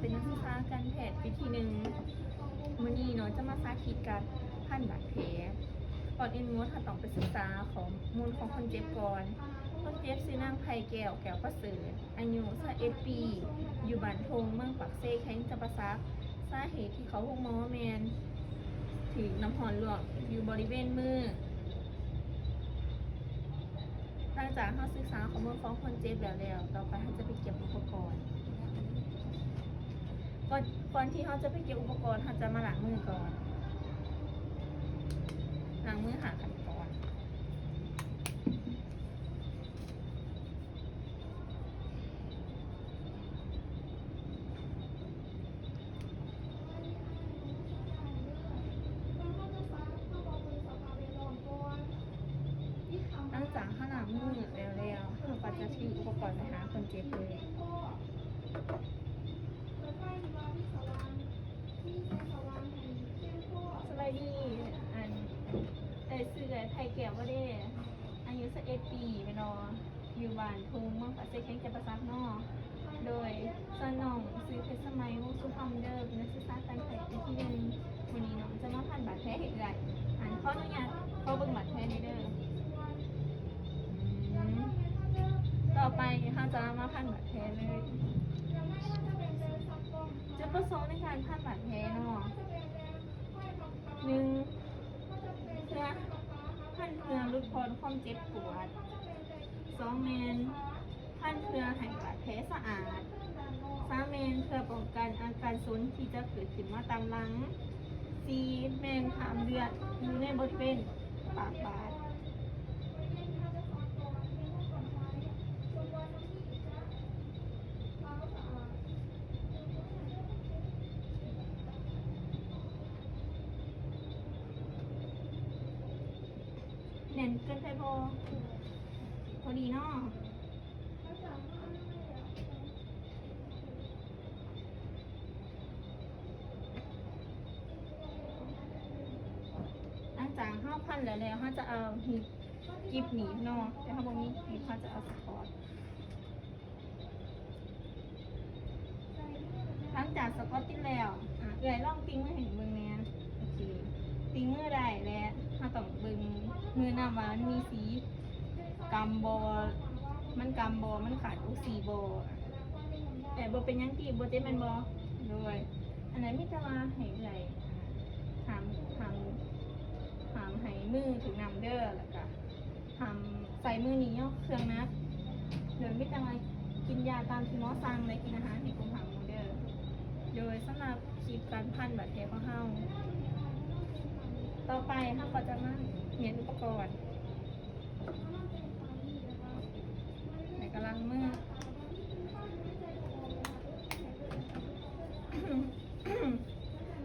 ເປັນນັກສຶກສາການແພດປີທີໜຶ່ງ. ມື້ນີ້ເນາະ ຈະມາສາທິດການພັນບາດແຜ. ກ່ອນອື່ນໝົດ ເຮົາຕ້ອງໄປສຶກສາຂໍ້ມູນຂອງຄົນເຈັບກ່ອນ. ຄົນເຈັບຊື່ນາງ ໄພແກ້ວ ແກ້ວປະເສີດ ອາຍຸຊາວເອັດປີ ຢູ່ບ້ານທົ່ງ ເມືອງປາກເຊ ແຂວງຈຳປາສັກ. ສາເຫດທີ່ເຂົ້າໂຮງໝໍແມ່ນຖືກນ້ຳຮ້ອນລວກຢູ່ບໍລິເວນມື. ຫຼັງຈາກເຮົາສຶກສາຂໍ້ມູນຂອງຄົນເຈັບແລ້ວແລ້ວ, ຕໍ່ໄປເຮົາຈະໄປເກັບອຸປະກອນ. ກ່ອນ, ກ່ອນທີ່ເຮົາຈະໄປເກັບອຸປະກອນ, ເຮົາຈະມາລ້າງມືກ່ອນ. ລ້າງມືຫ້າຂັ້ນຕອນ. ຫຼັງຈາກເຮົາລ້າງມືແລ້ວແລ້ວ, ເຮົາກໍຈະຖືອຸປະກອນໄປຫາຄົນເຈັບເລີຍ. ສະບາຍດີ, ອັນ, ເອື້ອຍຊື່ເອື້ອຍໄພແກ້ວບໍ່ເດ? ອາຍຸຊາວເອັດປີແມ່ນບໍ່? ຢູ່ບ້ານທົ່ງ ເມືອງປາກເຊ ແຂວງຈຳປາສັກເນາະ. ໂດຍ, ສ່ວນນ້ອງຊື່ ເພັດສະໄໝ ວົງສຸພັມເດີ, ເປັນນັກສຶກສາການແພດປີທີໜຶ່ງ. ມື້ນີ້ນ້ອງຈະມາພັນບາດແຜໃຫ້ເອື້ອຍ. ອັນ, ຂໍອະນຸຍາດ ຂໍເບິ່ງບາດແຜແດ່ເດີ. ອືມ, ຕໍ່ໄປເຮົາຈະມາພັນບາດແຜເລີຍ. ຈຸດປະສົງໃນການພັນບາດແຜເນາະ, ໜຶ່ງ ເພື່ອ, ພັນເພື່ອຫຼຸດຜ່ອນຄວາມເຈັບປວດ. ສອງ ແມ່ນພັນເພື່ອໃຫ້ບາດແຜສະອາດ. ສາມ ແມ່ນເພື່ອປ້ອງກັນອາການສົນທີ່ຈະເກີດຂຶ້ນມາຕາມຫຼັງ. ສີ່ ແມ່ນຫ້າມເລືອດຢູ່ໃນບໍລິເວນປາກບາດ. ແໜ້ນເກີນໄປບໍ່? ພໍດີເນາະ. ຫຼັງຈາກເຮົາພັນແລ້ວແລ້ວ, ເຮົາຈະເອົາຮີບກິບໜີບເນາະ, ແຕ່ເຮົາບໍ່ມີກິບ, ເຮົາຈະເອົາສະກອດ. ຫຼັງຈາກສະກອດຕິດແລ້ວ, ອາ, ເອື້ອຍລອງຕິ່ງມືໃຫ້ເບິ່ງແດ່. ໂອເຄ, ຕິ່ງມືໄດ້ແລ້ວ, ເຮົາຕ້ອງເບິ່ງມືນຳວ່າມັນມີສີກຳບໍ່, ມັນກຳບໍ່, ມັນຂາດອົກຊີບໍ່. ແຕ່ບໍ່ເປັນຫຍັງຕິ, ບໍ່ເຈັບແມ່ນບໍ່? ໂດຍ, ອັນນັ້ນມີແຕ່ວ່າໃຫ້ເອື້ອຍຫ້າມ, ຫ້າມ, ຫ້າມໃຫ້ມືຖືກນ້ຳເດີ, ແລ້ວກະ ຫ້າມໃຊ້ມືນີ້ຍົກເຄື່ອງໜັກ. ໂດຍມີແຕ່ວ່າກິນຢາຕາມທີ່ໝໍສັ່ງ ແລະ ກິນອາຫານໃຫ້ຄົບຫ້າໝູ່ເດີ. ໂດຍສຳລັບຄລິບການພັນບາດແຜຂອງເຮົາ, ຕໍ່ໄປເຮົາກໍຈະມາມ້ຽນອຸປະກອນ ແລະ ກໍລ້າງມື.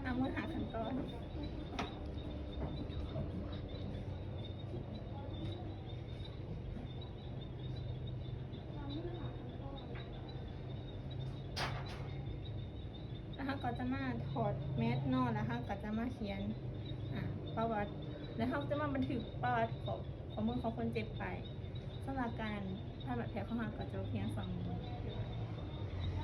ລ້າງມືຫ້າຂັ້ນຕອນ. ແລ້ວເຮົາກໍຈະມາຖອດແມັດເນາະ, ແລ້ວເຮົາກໍຈະມາຂຽນ, ອາ, ປະຫວັດ, ແລ້ວເຮົາຈະມາບັນທຶກປະຫວັດຂໍ້, ຂໍ້ມູນຂອງຄົນເຈັບໄປ. ສຳລັບການຜ່າຕັດແຜຂອງເຮົາກໍຈົບພຽງສ່ຳນີ້.